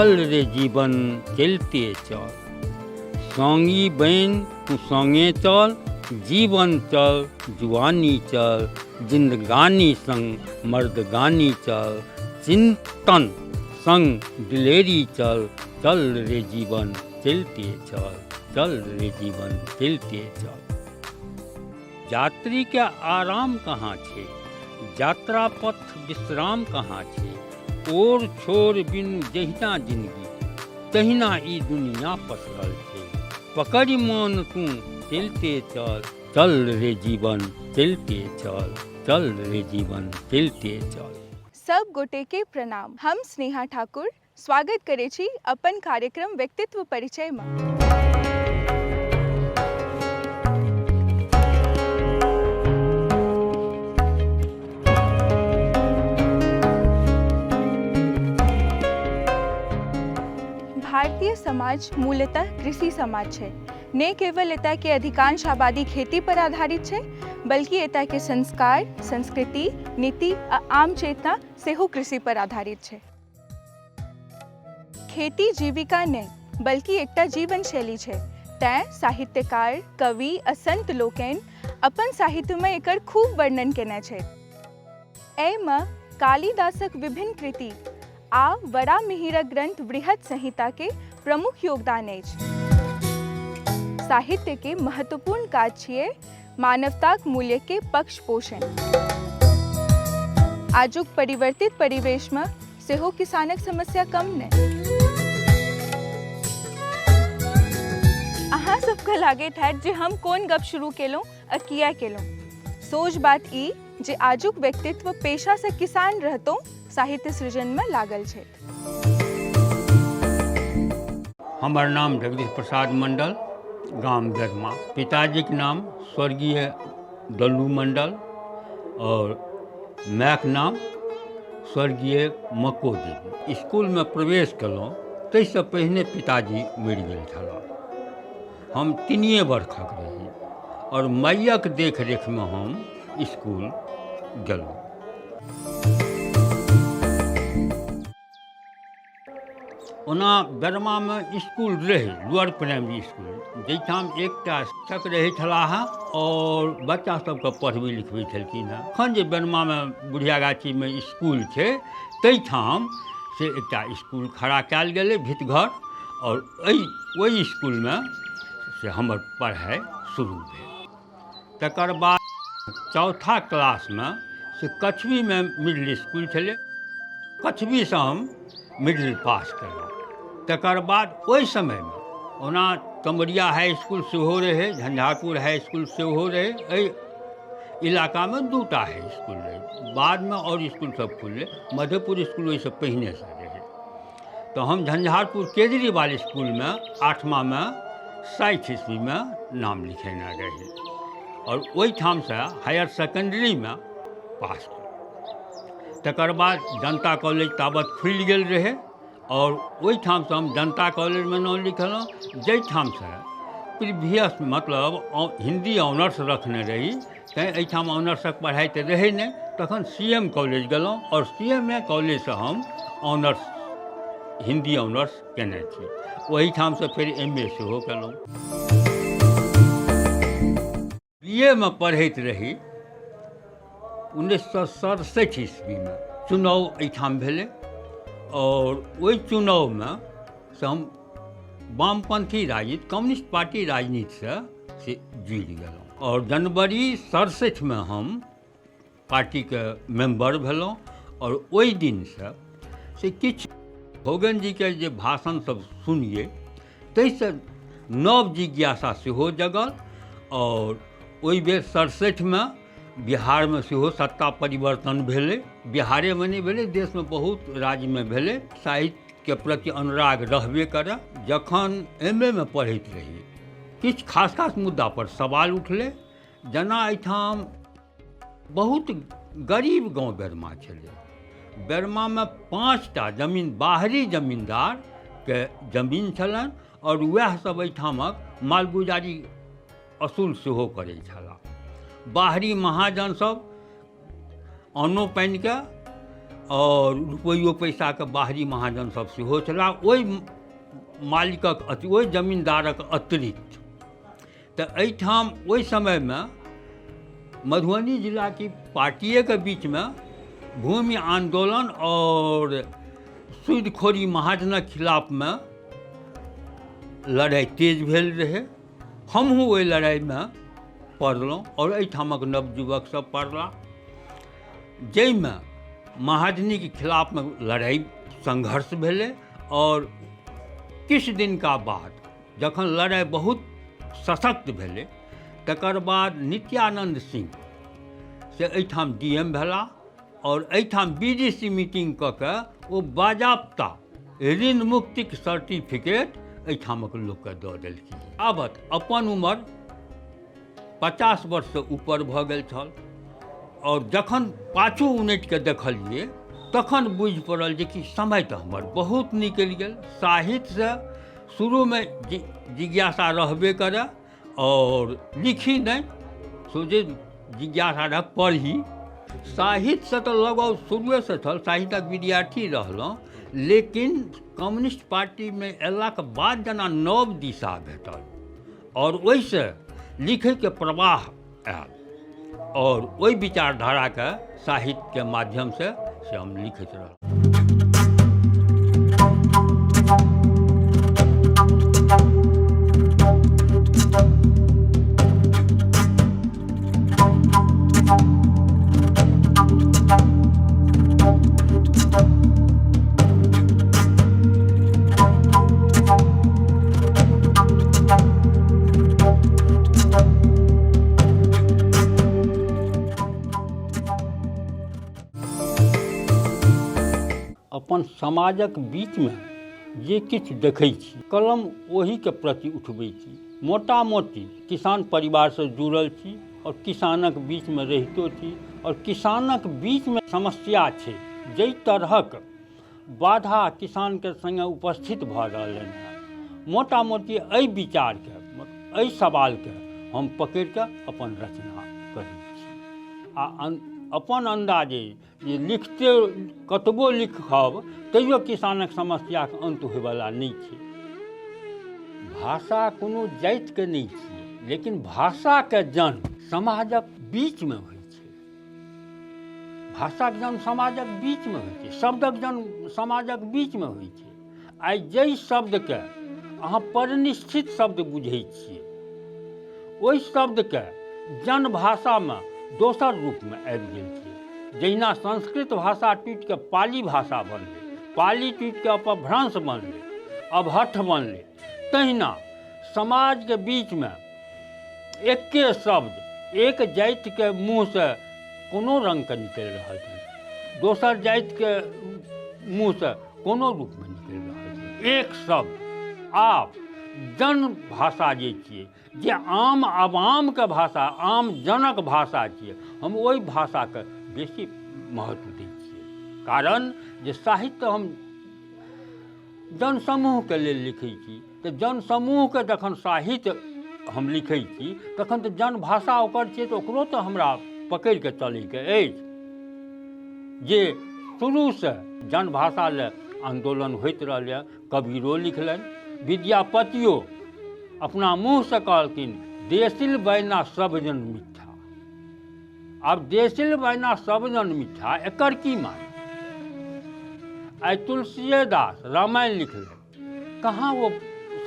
चल रे जीवन चलिते चल। सङ्गी बनि तू सङ्गे चल, जीवन चल जुआनी चल, जिन्दगानी सङ्ग मर्दगानी चल, चिन्तन सङ्ग दिलेरी चल, चल रे जीवन चलिते चल, चल रे जीवन चलिते चल। यात्रीके आराम कहाँ छै, यात्रा पथ विश्राम कहाँ छै, ओर छोर बिनु जहिना जिनगी तहिना ई दुनिया पसरल छै। पकड़ि मन तू चलिते चल, चल रे जीवन चलिते चल, चल रे जीवन चलिते चल। सब गोटे के प्रणाम। हम स्नेहा ठाकुर स्वागत करै छी अपन कार्यक्रम व्यक्तित्व परिचय में। भारतीय समाज मूलतः कृषि समाज छै। ने केवल एतय के अधिकांश आबादी खेती पर आधारित छै, बल्कि एतय के संस्कार, संस्कृति, नीति आ आम चेतना सेहो कृषि पर आधारित छै। खेती जीविका नहि, बल्कि एकटा जीवन शैली छै। तैं साहित्यकार, कवि आ संत लोकनि अपन साहित्यमे एकर खूब वर्णन केने छथि। एहिमे कालिदासक विभिन्न कृति आ वराहमिहिरक ग्रंथ बृहत् संहिता के प्रमुख योगदान अछि। साहित्य के महत्वपूर्ण काज छियै मानवताक मूल्य के पक्ष पोषण। आजुक परिवर्तित परिवेश में सेहो किसानक समस्या कम नहि। अहाँ सबके लागैत हैत जे हम कोन गप शुरू केलहुँ आ किया केलहुँ। सोझ बात ई जे आजुक व्यक्तित्व पेशा से किसान रहतों साहित्य सृजन में लागल छथि। हमर नाम जगदीश प्रसाद मंडल, गाम बेरमा। पिताजीके नाम स्वर्गीय दल्लू मंडल और मायके नाम स्वर्गीय मक्को देवी। स्कूलमे प्रवेश केलहुँ ताहिसँ पहिने पिताजी मरि गेल छलाह। हम 3 बरखक रही और माइयक देखरेखमे हम स्कूल गेलहुँ। ओना बेरमामे इसकुल रहै, लोअर प्राइमरी इसकुल, जाहिठाम एकटा शिक्षक रहै छलाह आओर बच्चा सबके पढ़बै लिखबै छलखिन हेँ। एखन जे बेरमामे बुढ़िया गाछीमे इसकुल छै ताहिठाम से एकटा इसकुल खड़ा कयल गेलै, भितघर, आओर ओहि इसकुलमे से हमर पढ़ाइ शुरू भेल। तकर बाद चौथा क्लासमे से कछबीमे मिडिल इसकुल छलै, कछबीसँ हम मिडिल पास केलहुँ। तकर बाद ओहि समयमे ओना तमरिया हाई इसकुल सेहो रहै, झंझारपुर हाई इसकुल सेहो रहै, एहि इलाकामे 2टा हाई इसकुल रहै। बादमे आओर इसकुल सब खुललै, मधेपुर इसकुल ओहिसँ पहिनेसँ रहै। तऽ हम झंझारपुर केजरीवाल इसकुलमे 8मामे 60 ईस्वीमे नाम लिखेने रही और ओहिठामसँ हायर सेकेंडरीमे पास केलहुँ। तकर बाद जनता कॉलेज ताबत खुलि गेल रहै और ओहिठामसँ हम जनता कॉलेजमे नाम लिखेलहुँ, जाहिठामसँ प्रीवियस मतलब हिन्दी ऑनर्स रखने रही, तैँ एहिठाम ऑनर्सक पढ़ाइ तऽ रहै नहि। तखन सी एम कॉलेज गेलहुँ और सी एम ए कॉलेजसँ हम ऑनर्स, हिन्दी ऑनर्स केने छी। ओहिठामसँ फेर एम ए सेहो केलहुँ। बी ए मे पढ़ैत रही 1967 ईस्वीमे चुनाव एहिठाम भेलै और ओहि चुनावमे से हम वामपंथी राजनीति, कम्युनिस्ट पार्टी राजनीतिसँ से जुड़ि गेलहुँ और जनवरी 67मे हम पार्टीके मेम्बर भेलहुँ। और ओहि दिनसँ से किछु भोगन जीके जे भाषण सब सुनिए ताहिसँ नव जिज्ञासा सेहो जगल और ओहि बेर 67मे बिहारमे सेहो सत्ता परिवर्तन भेलै। बिहारेमे नहि भेलै, देशमे बहुत राज्यमे भेलै। साहित्यके प्रति अनुराग रहबे करए। जखन एम ए मे पढ़ैत रही किछु खास खास मुद्दापर सवाल उठलै, जेना एहिठाम बहुत गरीब गाँव बेरमा छलै। बेरमामे 5टा जमीन बाहरी जमींदारके जमीन छलनि और वएह सब एहिठामक मालगुजारी असूल सेहो करै छलाह। बाहरी महाजन सब अन्नो पानिके आओर रुपैओ पैसाके बाहरी महाजन सब सेहो छलाह ओहि मालिकक अति ओहि जमीन्दारक अतिरिक्त। तऽ एहिठाम ओहि समयमे मधुबनी जिलाके पार्टिएके बीचमे भूमि आन्दोलन आओर सूदखोरी महाजनक खिलाफमे लड़ाइ तेज भेल रहै। हमहूँ ओहि लड़ाइमे पड़लहुँ आओर एहिठामक नवयुवक सब पड़ला, जाहिमे महाजनीके खिलाफमे लड़ाइ संघर्ष भेलै। आओर किछु दिनका बाद जखन लड़ाइ बहुत सशक्त भेलै तकर बाद नित्यानंद सिंह से एहिठाम डी एम भेला आओर एहिठाम बी डी सी मीटिंग कऽ के ओ बाजाप्ता ऋण मुक्तिक सर्टिफिकेट एहिठामक लोकके दऽ देलखिन। आबत अपन उमर 50 वर्षसँ ऊपर भऽ गेल छल आओर जखन पाछू उनटि कऽ देखलियै तखन बुझि पड़ल जे कि समय तऽ हमर बहुत निकलि गेल। साहित्यसँ शुरूमे जिज्ञासा रहबे करए आओर लिखी नहि, सोझे जिज्ञासा रहए पढ़ी। साहित्यसँ तऽ लगाव शुरुएसँ छल, साहित्यक विद्यार्थी रहलहुँ, लेकिन कम्युनिस्ट पार्टीमे अयलाक बाद जेना नव दिशा भेटल आओर ओहिसँ लिखैके प्रवाह आयल और ओहि विचारधाराके साहित्यके माध्यमसँ से हम लिखैत रहलहुँ। अपन समाजक बीचमे जे किछु देखै छी कलम ओहीके प्रति उठबै छी। मोटा मोटी किसान परिवारसँ जुड़ल छी आओर किसानक बीचमे रहितो छी आओर किसानक बीचमे समस्या छै, जाहि तरहक बाधा किसानके सङ्गे उपस्थित भऽ रहलनि हेँ, मोटा मोटी एहि विचारके एहि सवालके हम पकड़िकऽ अपन रचना करै छी आ अपन अन्दाजे जे लिखते कतबो लिखब तैयो किसानक समस्याके अन्त होइवला नहि छै। भाषा कोनो जातिके नहि छियै, लेकिन भाषाके जन्म समाजक बीचमे होइ छै। भाषाके जन्म समाजक बीचमे होइ छै, शब्दक जन्म समाजक बीचमे होइ छै। आइ जाहि शब्दके अहाँ परिनिष्ठित शब्द बुझै छियै ओहि शब्दके जनभाषामे दोसर रूपमे आबि गेल छै। जहिना संस्कृत भाषा टूटिके पाली भाषा बनलै, पाली टूटिके अपभ्रंश बनलै, अवहट्ठ बनलै, तहिना समाजके बीचमे एके शब्द एक जातिके मुँहसँ कोनो रङ्गके निकलि रहल छै, दोसर जातिके मुँहसँ कोनो रूपमे निकलि रहल छै। एक शब्द आब जन भाषा जे छियै, जे आम आवामके भाषा, आम जनक भाषा छियै, हम ओहि भाषाके बेसी महत्व दै छियै। कारण जे साहित्य हम जनसमूहके लेल लिखै छी, तऽ जनसमूहके जखन साहित्य हम लिखै छी तखन तऽ जनभाषा ओकर छियै, तऽ ओकरो तऽ हमरा पकड़िके चलैके अछि। जे शुरूसँ जनभाषा लए आन्दोलन होइत रहलै, कबीरो लिखलनि, विद्यापतियो अपना मुँहसँ कहलखिन देसिल बैना सब जन मिठ्ठा। आब देसिल बैना सब जन मिठ्ठा एकर की माने? आइ तुलसीए दास रामायण लिखलनि, कहाँ ओ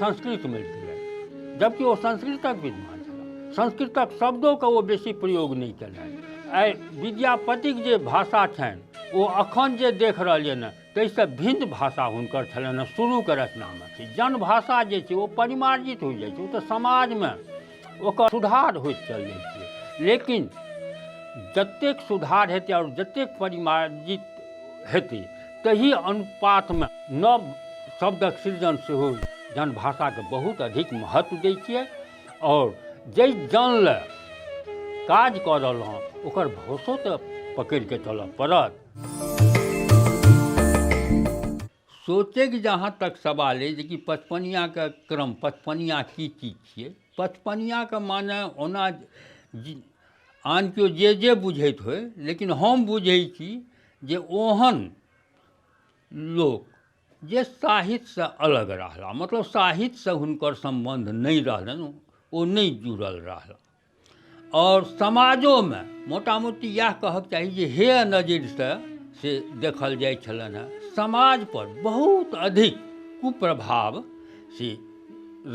संस्कृतमे लिखलनि, जबकि ओ संस्कृतक विद्वान छलाह, संस्कृतक शब्दोके ओ बेसी प्रयोग नहि केलनि। आइ विद्यापतिक जे भाषा छनि ओ अखन जे देख रहलियै ने ताहिसँ भिन्न भाषा हुनकर छलनि हेँ शुरूके रचनामे। छै जनभाषा जे छै ओ परिमार्जित होइ जाइ छै, ओ तऽ समाजमे ओकर सुधार होइत चलि जाइ छै। लेकिन जतेक सुधार हेतै आओर जतेक परिमार्जित हेतै तही अनुपातमे नव शब्दक सृजन सेहो। जनभाषाके बहुत अधिक महत्व दै छियै आओर जाहि जन लए काज कऽ रहलहुँ हँ ओकर भाषो तऽ पकड़िके चलऽ पड़त। सोचैके जहाँ तक सवाल अइ जे कि पचपनियाके क्रम, पचपनिया की चीज छियै, पचपनियाके माने ओना आन केओ जे जे बुझैत होइ, लेकिन हम बुझै छी जे ओहन लोक जे साहित्यसँ अलग रहला, मतलब साहित्यसँ हुनकर सम्बन्ध नहि रहलनि, ओ नहि जुड़ल रहला, आओर समाजोमे मोटा मोटी इएह कहक चाही जे हेय नजरिसँ से देखल जाइ छलनि हेँ। समाजपर बहुत अधिक कुप्रभाव से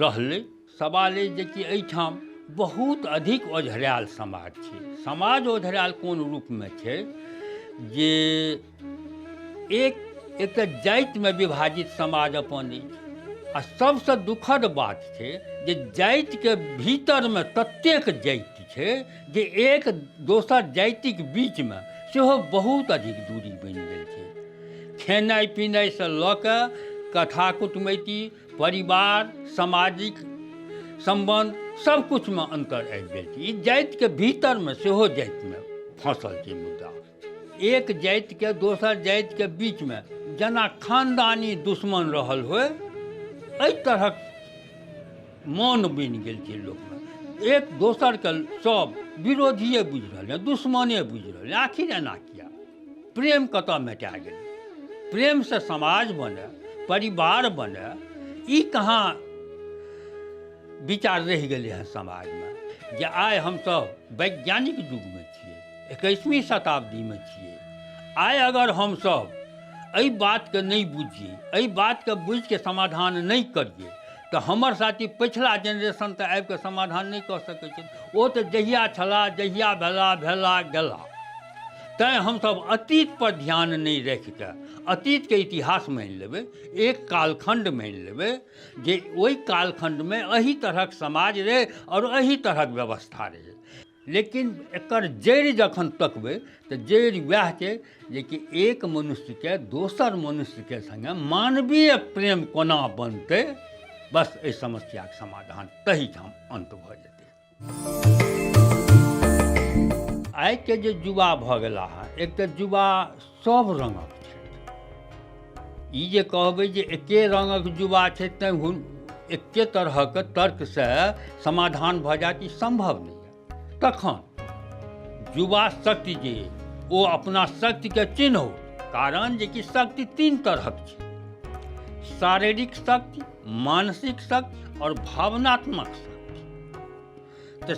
रहलै। सवाल अछि जेकि एहिठाम बहुत अधिक ओझरायल समाज छै। समाज ओझरायल कोन रूपमे छै जे एक एक तऽ जातिमे विभाजित समाज अपन अछि, आ सबसँ दुखद बात छै जे जातिके भीतरमे ततेक जाति छै जे एक दोसर जातिक बीचमे सेहो बहुत अधिक दूरी बनि गेल छै। खेनाइ पिनाइसँ लऽ कऽ कथा कुटमैती, परिवार, सामाजिक सम्बन्ध सब किछुमे अन्तर आबि गेल छै। ई जातिके भीतरमे सेहो जातिमे फँसल छै मुद्दा। एक जातिके दोसर जातिके बीचमे जेना खानदानी दुश्मन रहल होय, एहि तरहक मन बनि गेल छै लोकमे। एक दोसरके सब विरोधिए बुझि रहल हँ, दुश्मने बुझि रहल हँ। आखिर एना किया? प्रेम कतऽ मेटा गेलै? प्रेमसँ समाज बने, परिवार बने, ई कहाँ विचार रहि गेलै हँ समाजमे? जे आइ हमसब वैज्ञानिक युगमे छियै, 21वीं शताब्दीमे छियै, आइ अगर हमसब एहि बातके नहि बुझियै, एहि बातके बुझिके समाधान नहि करियै, तऽ हमर साथी पछिला जेनरेशन तऽ आबिकऽ समाधान नहि कऽ सकै छै। ओ तऽ जहिया छलाह, जहिया भेला भेला गेला। तैँ हमसब अतीतपर ध्यान नहि राखिकऽ अतीतके इतिहास मानि लेबै, एक कालखण्ड मानि लेबै जे ओहि कालखण्डमे एहि तरहक समाज रहै आओर एहि तरहक व्यवस्था रहै। लेकिन एकर जड़ि जखन तकबै तऽ जड़ि वएह छै जेकि एक मनुष्यके दोसर मनुष्यके सङ्गे मानवीय प्रेम कोना बनतै, बस एहि समस्याके समाधान तहीठाम अन्त भऽ जेतै। आइके जे युवा भऽ गेला हँ, एक तऽ युवा सब रङ्गक छथि। ई जे कहबै जे एके रङ्गक युवा छथि तैँ हुन एके तरहक तर्कसँ समाधान भऽ जायत, ई सम्भव नहि यऽ। तखन युवा शक्ति जे ओ अपना शक्तिके चिन्हौ, कारण जे कि शक्ति तीन तरहक छै, शारीरिक शक्ति, मानसिक शक्ति आओर भावनात्मक शक्ति। तऽ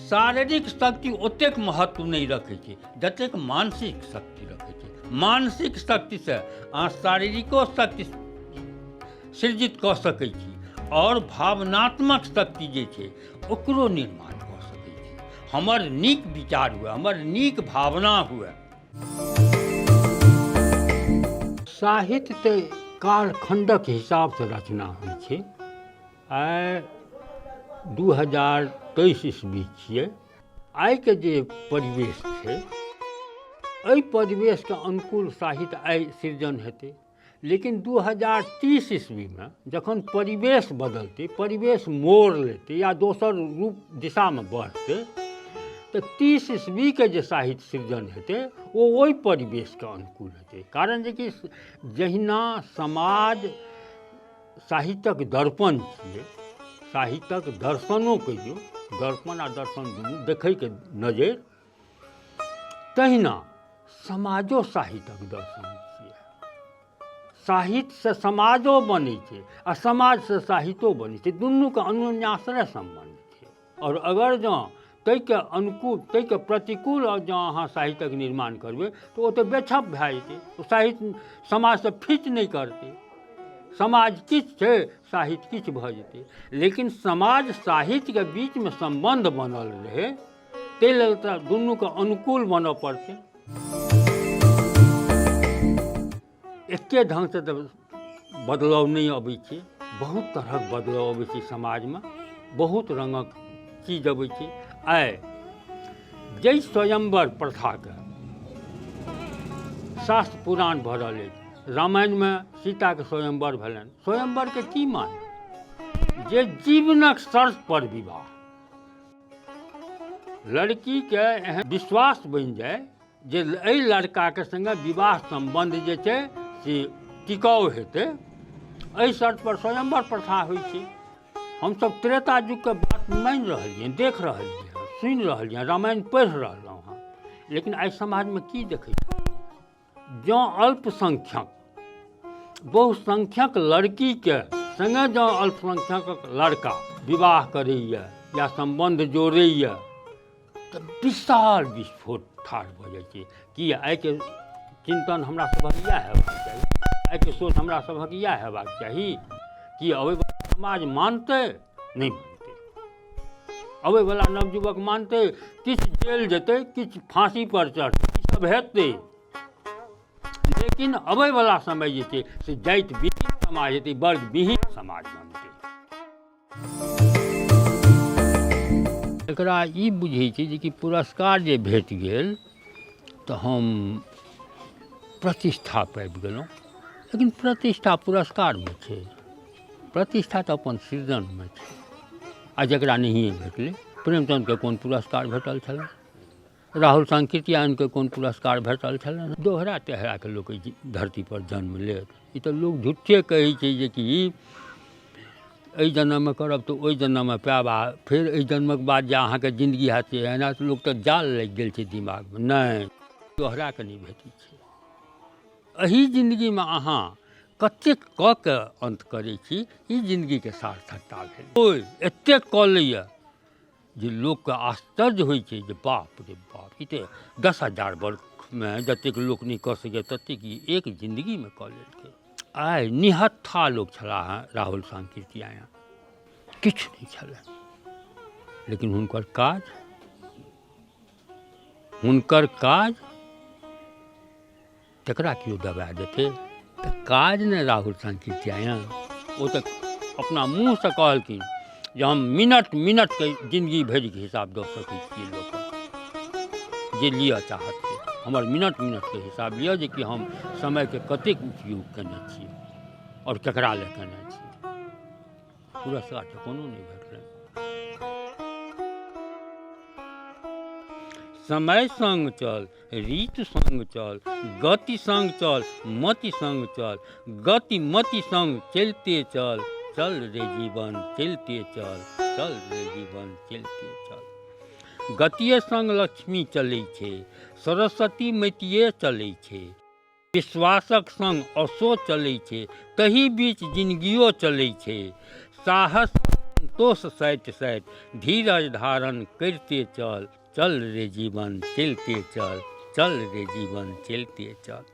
शारीरिक शक्ति ओतेक महत्व नहि रखै छै जतेक मानसिक शक्ति रखै छै। मानसिक शक्तिसँ अहाँ शारीरिको शक्ति सृजित कऽ सकै छी आओर भावनात्मक शक्ति जे छै ओकरो निर्माण कऽ सकै छी। हमर नीक विचार हुए, हमर नीक भावना हुए। साहित्य तऽ कालखण्डक हिसाबसँ रचना होइ छै। आइ 2023 ईस्वी छियै। आइके जे परिवेश छै एहि परिवेशके अनुकूल साहित्य आइ सृजन हेतै, लेकिन 2030 ईस्वीमे जखन परिवेश बदलतै, परिवेश मोड़ लेतै या दोसर रूप दिशामे बढ़तै, तऽ 30 ईस्वीके जे साहित्य सृजन हेतै ओ ओहि परिवेशके अनुकूल हेतै। कारण जेकि जहिना समाज साहित्यक दर्पण छियै, साहित्यक दर्शनो कहियौ, दर्पण आ दर्शन दुनू देखैके नजरि, तहिना समाजो साहित्यक दर्शन छियै। साहित्यसँ समाजो बनै छै आ समाजसँ साहित्यो बनै छै, दुनूके अन्योन्याश्रय सम्बन्ध छै। आओर अगर जँ ताहिके अनुकूल ताहिके प्रतिकूल जँ अहाँ साहित्यक निर्माण करबै तऽ ओ तऽ बेछप भए जेतै, ओ साहित्य समाजसँ फिट नहि करतै। समाज किछु छै, साहित्य किछु भऽ जेतै। लेकिन समाज साहित्यके बीचमे सम्बन्ध बनल रहै ताहि लेल तऽ दुनूके अनुकूल बनऽ पड़तै। एके ढङ्गसँ तऽ बदलाव नहि अबै छै, बहुत तरहक बदलाव अबै छै समाजमे, बहुत रङ्गक चीज अबै छै। आइ जाहि स्वयंवर प्रथाके शास्त्र पुराण भरल अछि, रामायणमे सीताके स्वयंवर भेलनि। स्वयंवरके की माने? जे जीवनक शर्त पर विवाह, लड़कीके एहन विश्वास बनि जाय जे एहि लड़काके सङ्गे विवाह सम्बन्ध जे छै से टिकाउ हेतै, एहि शर्तपर स्वयंवर प्रथा होइ छै। हमसब त्रेता युगके बात मानि रहलियै, देख रहलियै हँ, सुनि रहलियै हँ, रामायण पढ़ि रहलहुँ हँ, लेकिन आइ समाजमे की देखै छी? जँ अल्पसंख्यक बहुसंख्यक लड़कीके सङ्गे जँ अल्पसंख्यकक लड़का विवाह करैए या सम्बन्ध जोड़ैए तऽ विशाल विस्फोट ठाढ़ भऽ जाइ छै। कि आइके चिन्तन हमरा सभक इएह हेबाक चाही, आइके सोच हमरा सभक इएह हेबाक चाही कि अबैवला समाज मानतै? नहि मानतै। अबैवला नवयुवक मानतै? किछु जेल जेतै, किछु फाँसीपर चढ़तै, ईसब हेतै, लेकिन अबैवला समय जे छै से जाति विहीन समाज हेतै, वर्ग विहीन समाज बनतै। एकरा ई बुझै छै जे कि पुरस्कार जे भेट गेल तऽ हम प्रतिष्ठा पाबि गेलहुँ, लेकिन प्रतिष्ठा पुरस्कारमे छै, प्रतिष्ठा तऽ अपन सृजनमे छै। आ जकरा नहिए भेटलै, प्रेमचन्दके कोन पुरस्कार भेटल छलनि, राहुल सांकृत्यायनके कोन पुरस्कार भेटल छलनि? दोहरा तेहराके लोक एहि धरतीपर जन्म लेत, ई तऽ लोक झूठे कहै छै जे कि एहि जन्ममे करब तऽ ओहि जन्ममे पायब आ फेर एहि जन्मक बाद जे अहाँके जिन्दगी हैत से एना तऽ लोक तऽ जाल लागि गेल छै दिमागमे। नहि, दोहराके नहि भेटै छै। एहि जिन्दगीमे अहाँ कतेक कऽ के अन्त करै छी, ई जिन्दगीके सार्थकता भेल। ओहि एतेक कऽ लैए जे लोकके आश्चर्य होइ छै जे बाप रे बाप, ई तऽ 10,000 वर्षमे जतेक लोक नहि कऽ सकैए ततेक ई एक जिन्दगीमे कऽ लेलकै। आइ निहत्था लोक छलाह हेँ राहुल सांकृत्यायन, किछु नहि छलनि, लेकिन हुनकर काज तकरा केओ दबा देतै तऽ काज ने। राहुल सांकृत्यायन ओ तऽ अपना मुँहसँ कहलखिन जे हम मिनट मिनटके जिन्दगी भरिके हिसाब दऽ सकै छियै लोकके जे लिअ चाहत से हमर मिनट मिनटके हिसाब लिअ जे कि हम समयके कतेक उपयोग केने छियै आओर ककरा लए केने छियै। पुरस्कार तऽ कोनो नहि भेटलनि। समय सङ्ग चल, रीत सङ्ग चल, गति सङ्ग चल, मति सङ्ग चल, गति मति सङ्ग चलिते चल, चल रे जीवन चलिते चल, चल रे जीवन चलिते चल। गतिये सङ्ग लक्ष्मी चलै छै, सरस्वती मतिये चलै छै, विश्वासक सङ्ग असो चलै छै, तही बीच जिनगियो चलै छै। साहस संतोष साटि साटि धीरज धारण करिते चल, चल रे जीवन चलिते चल, चल रे जीवन चलिते चल।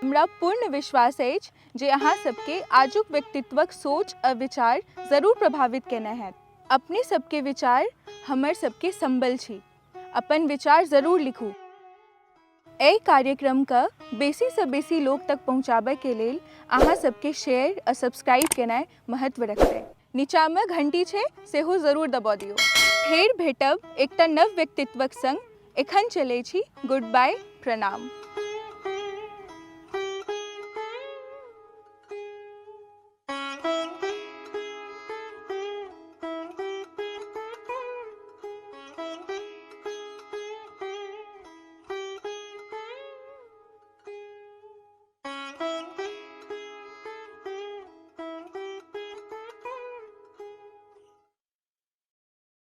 हमरा पूर्ण विश्वास अछि जे अहाँ सबके आजुक व्यक्तित्वक सोच आ विचार जरूर प्रभावित केने हैत। अपने सबके विचार हमर सबके संबल छी। अपन विचार जरूर लिखू। एहि कार्यक्रमके बेसीसँ बेसी लोक तक पहुँचाबयके लेल अहाँ सबके शेयर आ सब्सक्राइब केनाइ महत्व रखतै। नीचाँमे घंटी छै सेहो जरूर दबा दियौ। फेर भेटब एकटा नव व्यक्तित्वक संग। एखन चलै छी। गुड बाय। प्रणाम।